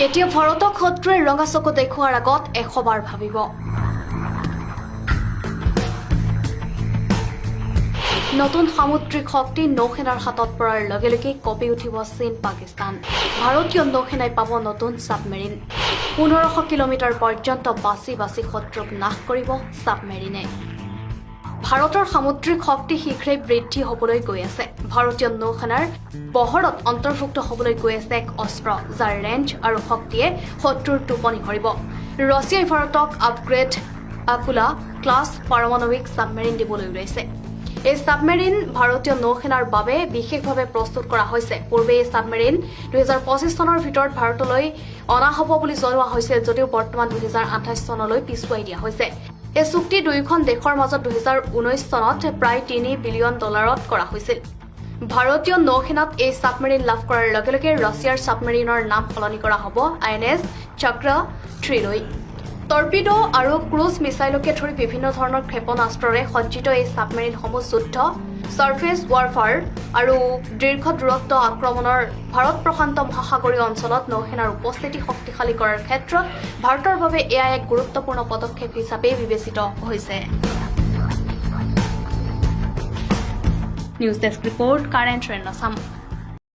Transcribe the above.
এতিয়া ভাৰতক শত্ৰুৱে ৰঙা চকু দেখুওৱাৰ আগত 100 বাৰ ভাবিব। নতুন সামুদ্ৰিক শক্তি নৌসেনাৰ হাতত পৰাৰ লগে লগে কঁপি উঠিব চীন, পাকিস্তান। ভাৰতীয় নৌসেনাই পাব নতুন ছাবমেৰিন। 1500 কিলোমিটাৰ পৰ্যন্ত বাছি বাছি শত্ৰুক নাশ কৰিব ছাবমেৰিনে। ভাৰতৰ সামুদ্ৰিক শক্তি শীঘ্ৰেই বৃদ্ধি হ'বলৈ গৈ আছে। ভাৰতীয় নৌসেনাৰ বহৰত অন্তৰ্ভুক্ত হ'বলৈ গৈ আছে এক অস্ত্ৰ, যাৰ ৰেঞ্জ আৰু শক্তিয়ে শত্ৰুৰ টোপনি হৰিব। ৰাছিয়াই ভাৰতক আপগ্ৰেড আকুলা ক্লাছ পাৰমাণৱিক ছাবমেৰিন দিবলৈ ওলাইছে। এই ছাবমেৰিন ভাৰতীয় নৌসেনাৰ বাবে বিশেষভাৱে প্ৰস্তুত কৰা হৈছে। পূৰ্বে এই ছাবমেৰিন 2025 চনৰ ভিতৰত ভাৰতলৈ অনা হ'ব বুলি জনোৱা হৈছিল যদিও বৰ্তমান 2028 চনলৈ পিছুৱাই দিয়া হৈছে। এই চুক্তি দুয়োখন দেশৰ মাজত 2019 চনত প্ৰায় 3 বিলিয়ন ডলাৰত কৰা হৈছিল। ভাৰতীয় নৌসেনাত এই ছাবমেৰিন লাভ কৰাৰ লগে লগে ৰাছিয়াৰ ছাবমেৰিনৰ নাম সলনি কৰা হ'ব আইএনএছ চক্ৰ 3লৈ। টৰ্পিডো আৰু ক্ৰুজ মিছাইলকে ধৰি বিভিন্ন ধৰণৰ ক্ষেপণাস্ত্ৰৰে সজ্জিত এই ছাবমেৰিনসমূহ যুদ্ধ, ছাৰ্ফেচ ৱাৰফেয়াৰ আৰু দীৰ্ঘ দূৰত্ব আক্ৰমণৰ ভাৰত প্ৰশান্ত মহাসাগৰীয় অঞ্চলত নৌসেনাৰ উপস্থিতি শক্তিশালী কৰাৰ ক্ষেত্ৰত ভাৰতৰ বাবে এয়া এক গুৰুত্বপূৰ্ণ পদক্ষেপ হিচাপে বিবেচিত হৈছে। News desk report, Current Trend Assam.